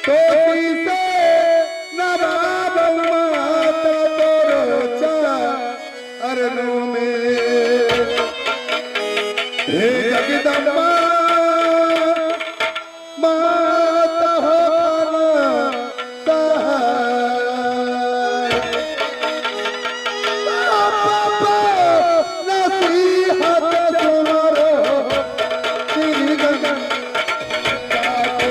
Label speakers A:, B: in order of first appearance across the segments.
A: तो से नवाब माता तोरो चरणों में। हे जगदम्बा माता हो सहाय, पापा नसीहत सुमरो श्री गंगा को।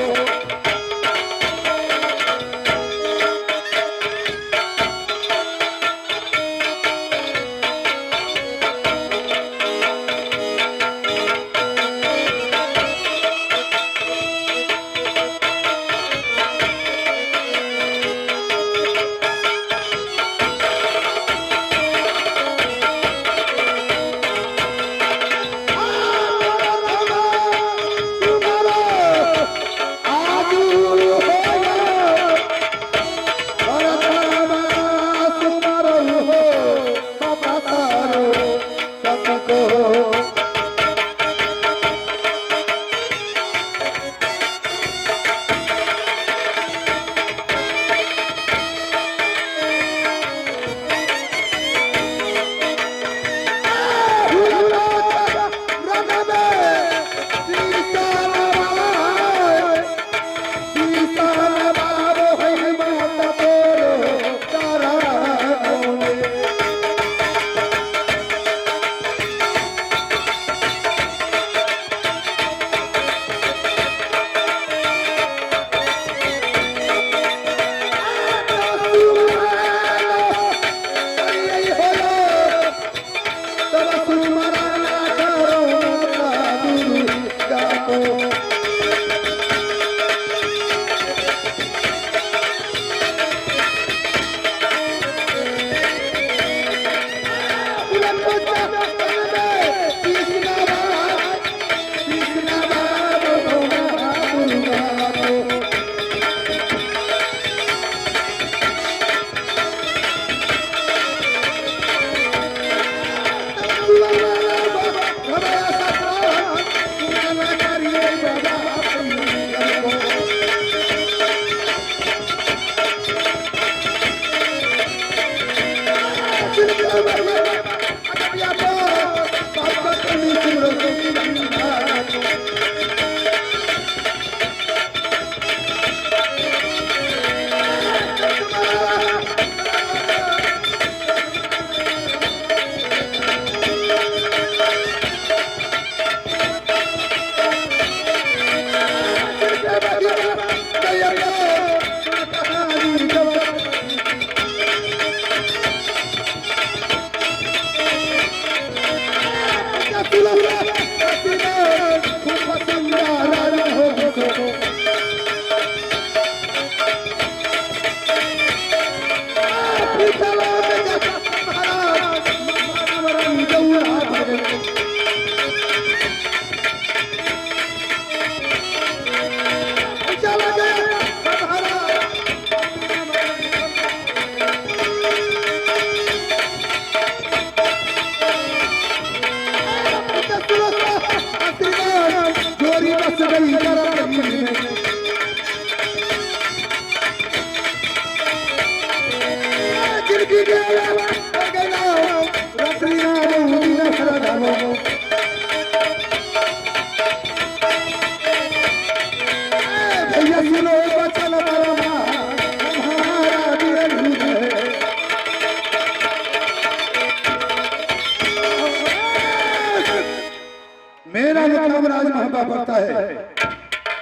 A: मेरा नाम राज महबा पड़ता है।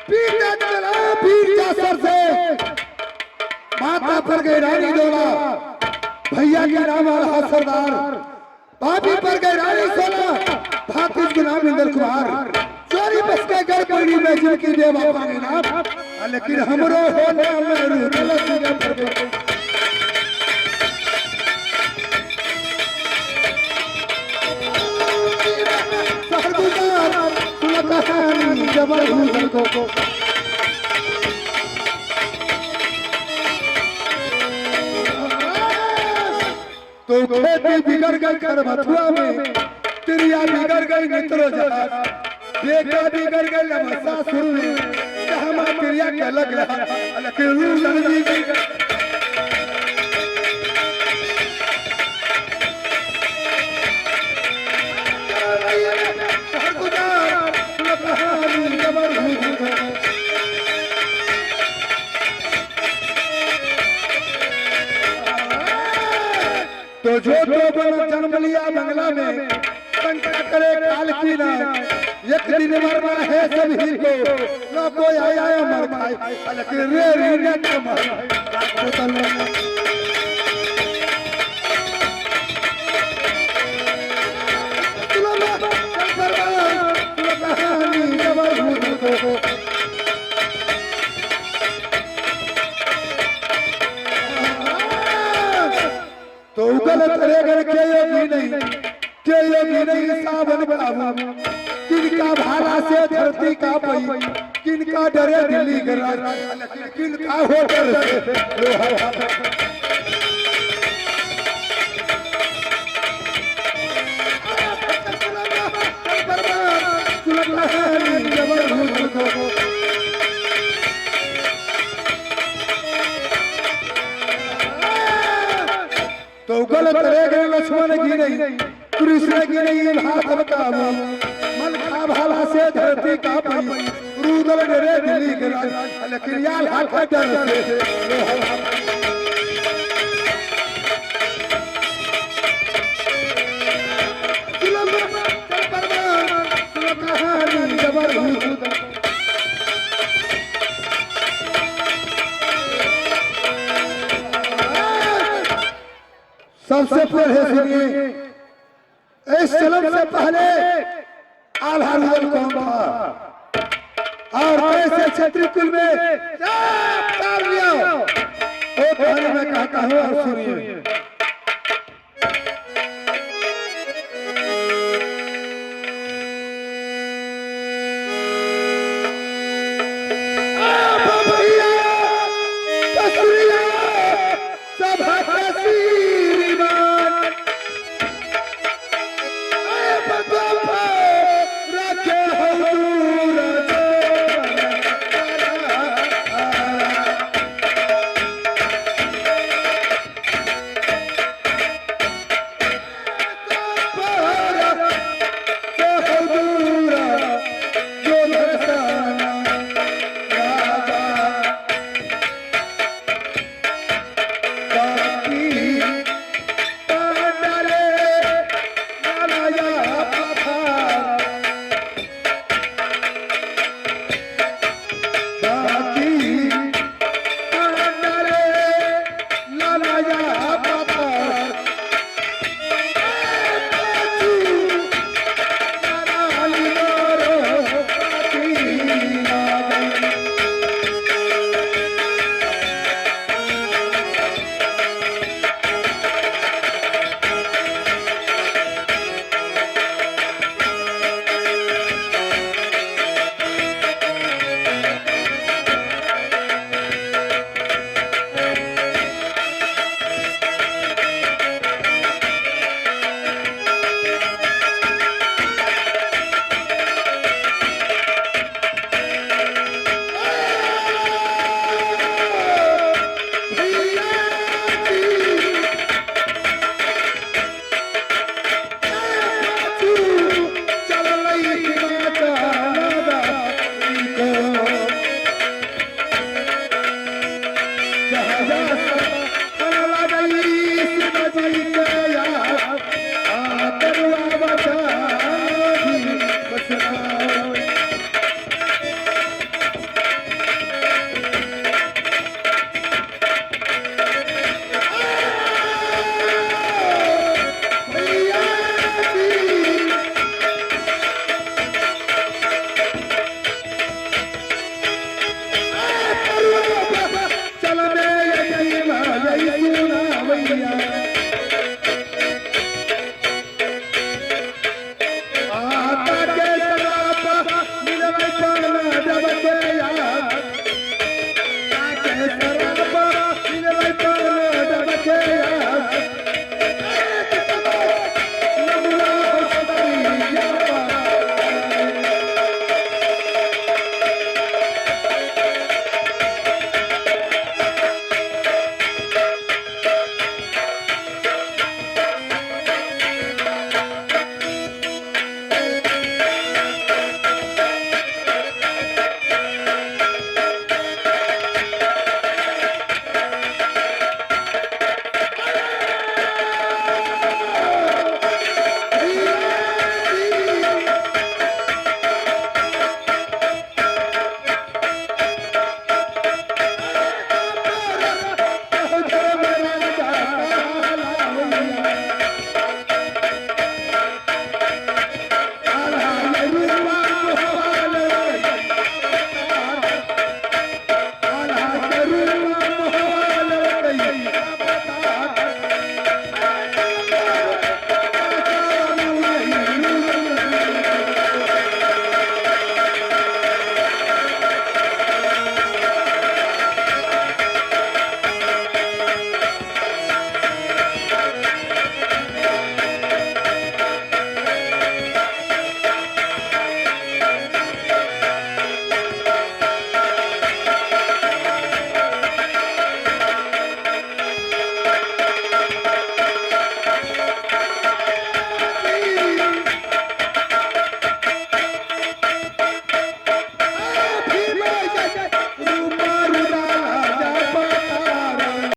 A: पीर चला पीर सर से माता पर गए रानी डोला, भैया के नाम रहा सरदार, भाभी पर गए रानी सोना, भातीज के नाम इंद्र कुमार, चोरी बस के घर पड़ी में जिनकी देवा पाने नाम, लेकिन हमरो हो नाम रूल पर गए। तो खेती बिगड़ गई खरबथुआ में, तिरिया बिगड़ गई मित्रों जहाज, बेटा बिगड़ गई लमसा सुर में, हमारा क्रिया के लग रहा लेकिन रूदल जी तो जो तो बन जन्म लिया बंगला में कंटा करे काल की ना एक दिन मरना है सभी को ना कोई आया मर खाए लेकिन रे रे ने मर तो उगल तेरे घर के योगी नहीं के योगी नहीं सावन बाबू किनका भाला से धरती का पई किनका डरे दिल्ली गराज किनका होटल से लोहा। तो गलत रे गए लक्ष्मण की नहीं कृष्ण की नहीं भाव का मन का भाला से धरती का पई रुदल डरे दिल्ली गराज लेकिन याल हाथ डर से सबसे पहले सुनिए, इस जन्म से पहले आल्हा रुदल कौन था और कैसे क्षत्रिय कुल में लिया वो पहले मैं कहता हूं और सुनिए।